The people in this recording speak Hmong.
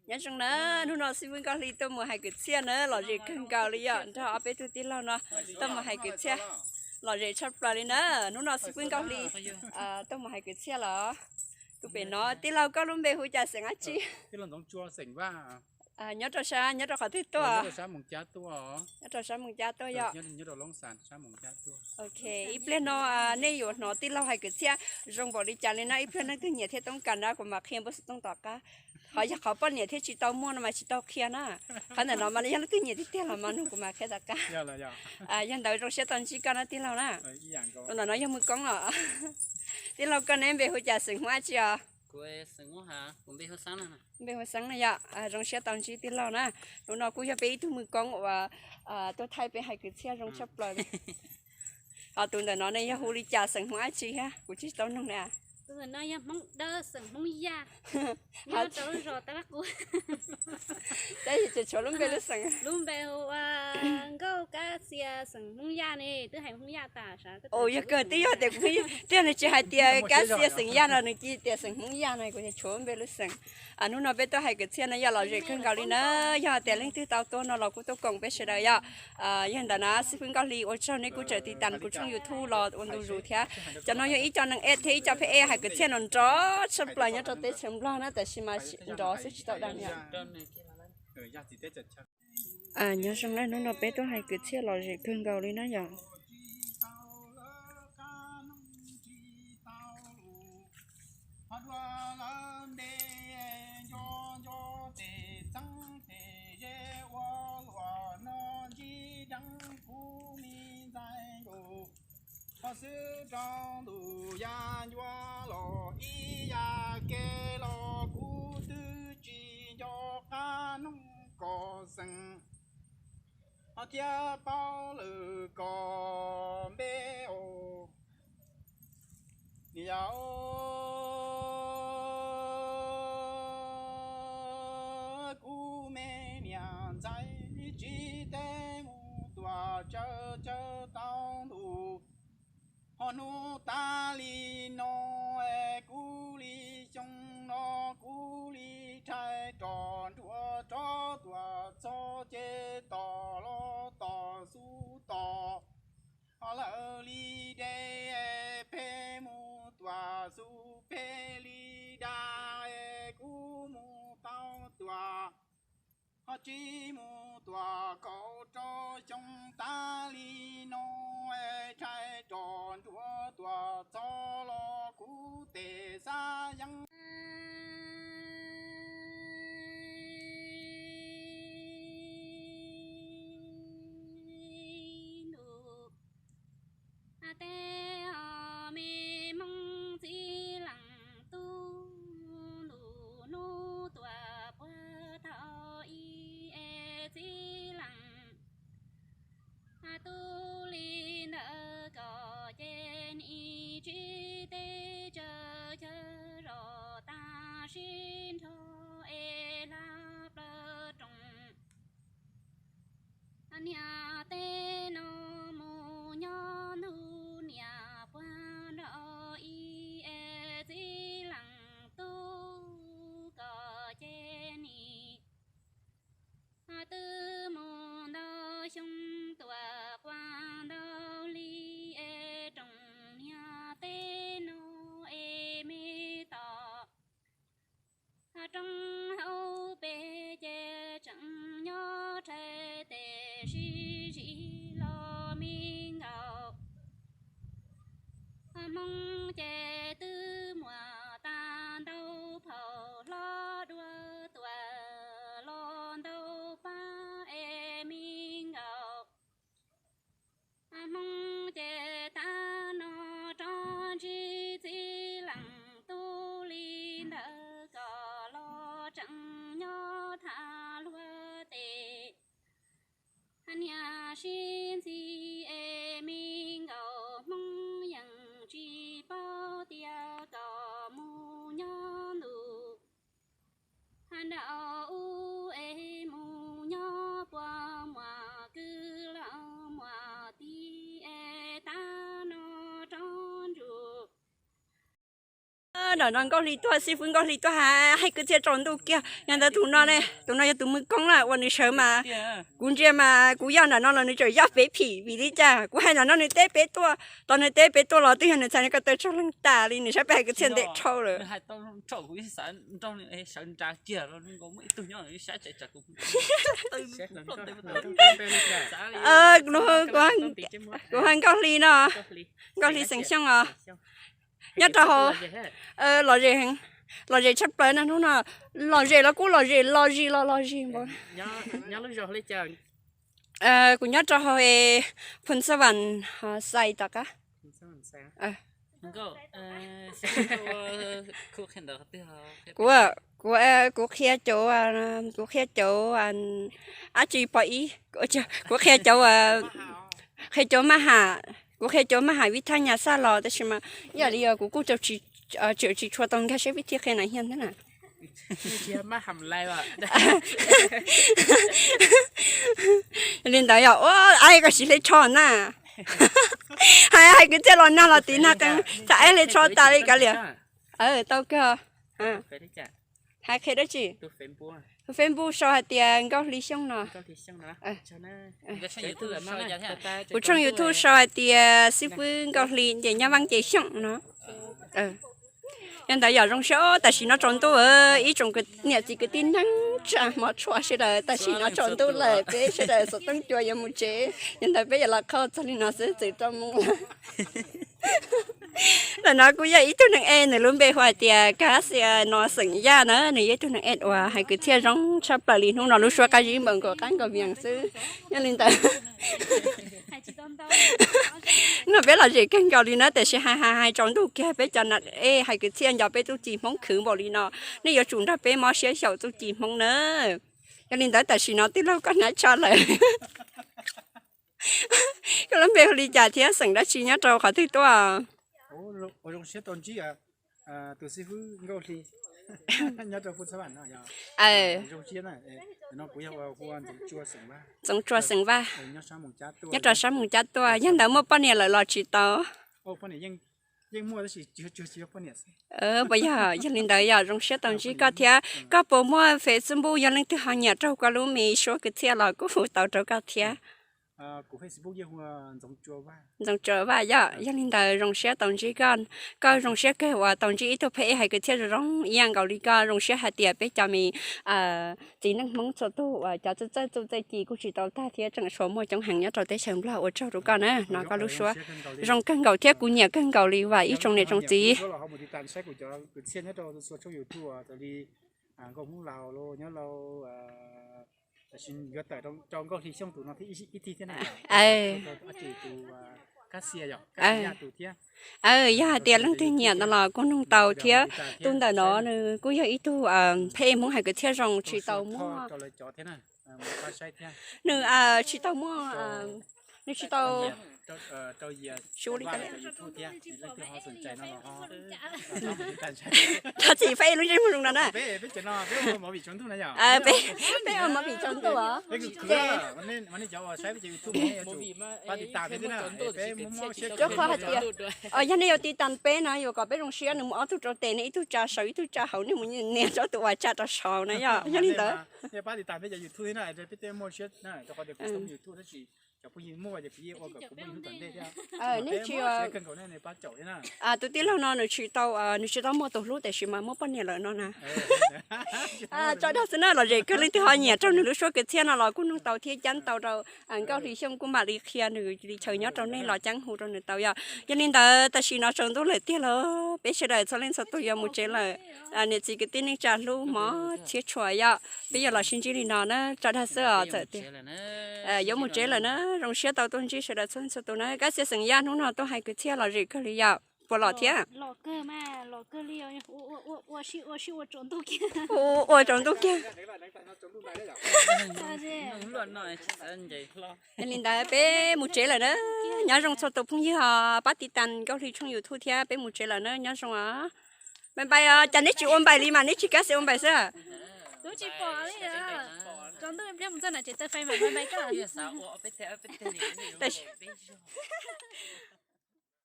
Nyob zoo na, hnub no xib fwb Nkauj Hli tuaj mus hais kwv txhiaj na, lom zem kawg nkaus li yom, nrog ob peb tug tij laug no tuaj mus hais kwv txhiaj, lom zem tshaj plaws li na. Hnub no xib fwb Nkauj Hli tuaj mus hais kwv txhiaj los. Tus pem no, tij laug koj lub npe hu cas xeem dab tsi? Nyob rau sab, nyob rau qhov twg tuaj? Nyob rau sab Moos Cab tuaj yom. Ok, ib pliag no nej yuav hnov tij laug hais kwv txhiaj zoo npaum li cas li na, ib pliag leej twg nyiam thiab toob kas na kuv mam qhia npawb xov tooj tom qab. Qhov yog qhov poj niam thiab tsis tau muaj no mas tsis tau qhia na. Qhov ntawm no mas yog leej twg nyiam tiag tiag los mas nug kuv mam qhia tom qab. Yog ntawd zoo siab tau ntsib koj na tij laug na. Tus ntawm no yog Mws Koob os. Tij laug koj neb npe hu cas xeem Hmoob dab tsi os? Npe hu Xeeb na yom. Zoo siab tau ntsib tij laug na. Hnub no kuj yog peb ib tug Mws Koob uas tuaj thaij peb hais kwv txhiaj zoo tshaj plaws li. Ho tus ntawm no ne yog hu li cas xeem Hmoob dab tsi thiab kuv tsis tau nug na. Tab sis tseem tshuav lub npe lub xeem. Ua Nkauj Kab Xia xeem Hmoob Yaj ne, twb hais Hmoob Yaj tas. Yog kawg twb yog tias kuv twb yog nws tsis hais tias Kab Xia xeem Yaj no nws cia tias xeem Hmoob Yaj no kuv tseem tshuav lub npe lub xeem. Hnub no peb tuaj hais kwv txhiaj no yog lom zem kawg nkaus li na, yog tias leej twg tau tuaj no los kuj tuaj koom peb sawv daws yom. Yog ntawd na xib fwb Nkauj Hli ua tsaug nej kuj tseem tiv tas kuv tshooj YouTube los ua ntu zus thiab. Cov no yog ib co neeg ej thiab ib co phab ej hais kwv txhiaj nrov nrov tshaj plaws nyob rau teb chaws Nplog na, tab sis mas nrov xwb tsis tau dag yom. Nyob zoo na, hnub no peb tuaj hais kwv txhiaj lom zem kawg nkaus li na yom. Ho dua lawv npe nco nco tes txeeb tes ze ua luam no ntsib deev kuv me ntxhais nkaus. Ho xwb rau ntuj ya ncua los ib yam ke los kuv twb tsis nco qab noog kom xeem, ho thiab paub lwm kom npe os. Yog kuv me niam ntxhais tsis teb mus tuam tsawv tsawv tau ntuj. Ho hnub tas li no, kuv li xyoo no kuv li rhais rov nruas rov tuam txog ces tom los tom xub tom. Ho lawv li deb peb mus tuam xub peb li dag, kuv mus tau tuam, ho tsis mus tuam kaum rau xyoo tas li no, rhais rov nruas tuam txog los kuv tes xab yeeb. Ntuj, tej me hmoob txij leej tub, ntuj hnub tuam puag thaum ub es txij leej tub li ntawd kom ces nim tsis teb tsaws chaw zos tag sib nrho es hla plaws roos. Niam tej no mus nyob ntuj niam puag nraud ib es txij leej tub kom ces nim twb mus ntau xyoo tuam quas ntau li es roos niam tej no es me tom roob hauv pes ces tseem nyob rhais tes sib zis los me nkaus. Hmoob ces twb muaj tag ntau phaum hlob dua tuam los ntau pab es me nkaus. Hmoob ces tag no rov ntsib txij leej tub li ntawd kom los tseem nyob tham luag tes. Niam sib ntxi es me nkaus Hmoob yeej tsis paub tias kom mus nyob ntuj nraud ub es mus nyob puag muam kwv laus muam tij es tag no rov ntsug. Ntawm no Nkauj Hli tuaj, xib fwb Nkauj Hli tuaj hais kwv txhiaj tsaus ntuj kiag. Yog ntawd tus no ne, tus no yog tus muaj koob na, ua nws sawv mas kuv ntsia mas kuv yoj ntawm no los nws tseem yoj peb phim, vim li cas kuv hais ntawm no nws teb peb tuaj, tos nws teb peb tuaj los twb yog nws txhais ko taw tsaug leej tas li, nws saib peb hais kwv txhiaj ntev dhau lawm. Kuv hais Nkauj Hli no, Nkauj Hli xeem Xyooj os. Nyob rau hauv lom zem, lom zem tshaj plaws na hnub no, lom zem los kuj lom zem, lom zis los lom zis npaum. Kuv nyob rau hauv Phoos Xas Vas xais tom qab. Kuv, kuv, kuv qhia cov, kuv qhia cov ab tsi pom ib, kuv qhia cov, qhia cov maj ham, kuv qhia cov maj ham vib thaj nyas xaj los tab sis mas ib yam li kuv kuj tseem tsis tshua tau nkag siab vib thij qhia na hiam ntag na. Li ntawd yog ua ai koj sim hle tsho na. Hais hais kwv txhiaj los nag los tiv nag qee, txhais hle tsho tas li kav liam. Tau kawg. Hais qhia dab tsi? Facebook sau hais tias Nkauj Hli Xyooj no. Kuv tshooj YouTube sau hais tias xib fwb Nkauj Hli nce nyob Vaab Ces Xyooj no. Yog ntawd yom zoo siab tam sim no tsaus ntuj, ib tsoom niam txiv kwv tij neej tsa hmov tshua sawv daws tam sim no tsaus ntuj lawm peb sawv daws xov tooj cua yuav mus tsev, yog ntawd peb yuav los qhau txog li no xwb txwm rau moo lawm. Ntawm no kuj yog ib tug neeg ej, nws lub npe hu hais tias Kab Xia no xeem Yaj na, nws yog ib tug neeg ej uas hais kwv txhiaj zoo tshaj plaws li, hnub no lub suab qab zib npaum nkaus qab nkaus vias xwb. Yog li ntawd no peb lom zem kawg nkaus li na, tiam sis hais hais hais tsaus ntuj kiag peb cov nam ej hais kwv txhiaj nco peb txuj ci Hmoob khwv npaum li no, nej yuav tsum nrog peb mob siab xyaum txuj ci Hmoob na. Yog li ntawd tam sim no tij laug koj hnab tsho lawm. Koj lub npe hu li cas thiab xeem dab tsi nyob rau qhov twg tuaj? Txoov Tsua xeem Vaj, nyob rau sab Moos Cab tuaj, yog ntawd muaj poj niam lawm los tsis tau? Puas yog? Yog li ntawd yog zoo siab tau ntsib koj thiab. Koj puas muaj Facebook, yog leej twg ho nyiam raug koj lub me suab kwv txhiaj los kuj hu tau rau koj thiab. Ntxoov Tsua Vaj yog, yog li ntawd zoo siab tau ntsib koj. Koj zoo siab kawg uas tau ntsib ib tug phab ej hais kwv txhiaj zoo zoo ib yam nkaus li koj. Zoo siab hais tias peb cov me txiv neej Hmoob txhua tus uas cov txawj txawj txuj txawj ci kuj tsis tau tag thiab tseem tshuav muaj coob heev nyob rau teb chaws Nplog ua tsaug rau koj na. No koj lub suab zoo kawg nkaus thiab kuv nyiam kawg nkaus li vam ib tsoom niam tsoom txiv. Yog hais tias leej twg nyiam no los kuj noog tau thiab. Tus ntawm no nws kuj yog ib tug phab ej Hmoob hais kwv txhiaj zoo tsis tau muaj, nws tsis tau muaj, nws tsis tau su li. Thov txim phab ej lub ntsej muag zoo no na. Peb ua movie tsaus ntuj os. Rau qhov hais tias yog nej yuav tiv tas peb no yuav kom peb zoo siab, nws mus ob tug rau tes, nej ib tug tsa saud ib tug tsa hauv, nej mus nias rau tus uas tsa rau saud na yom. Yog li ntawd nej tsis, tus tij laug no nws tsis tau, nws tsis tau muaj tus hlub tiam sis mas muaj poj niam lawm no na. Tso dag xwb na, lom zem kawg, leej twg ho nyiam raug nws lub suab kwv txhiaj no los kuj noog tau thiab cab tau rau Nkauj Hli Xyooj kuj mam li qhia nws li chaw nyob rau nej los cab hu rau nws tau yom. Yog li ntawd tam sim no tsaus ntuj lawm tiag lauj, peb sawv daws txhua leej txhua tus yuav mus tsev lawm. Niam txiv kwv tij neej tsa hlub mog txhiab tshua yom, peb yuav los sib ntsib li no na, tso dag xwb os txawm tias yuav mus tsev lawm na. Zoo siab tau tuaj ntsib sawv daws txhua leej txhua tus na. Kab Xia xeem Yaj hnub no tuaj hais kwv txhiaj lom zem kawg li yom, puas lom thiab? Ua tsaus ntuj kiag. Yog li ntawd peb mus tsev lawm na, nyob zoo txhua tus phooj ywg os, pab tiv tas Nkauj Hli tshooj YouTube thiab, peb mus tsev lawm na, nyob zoo os. Npais npais os, cas neb tsis ua npais li mas neb tsis kab xis ua npais xwb?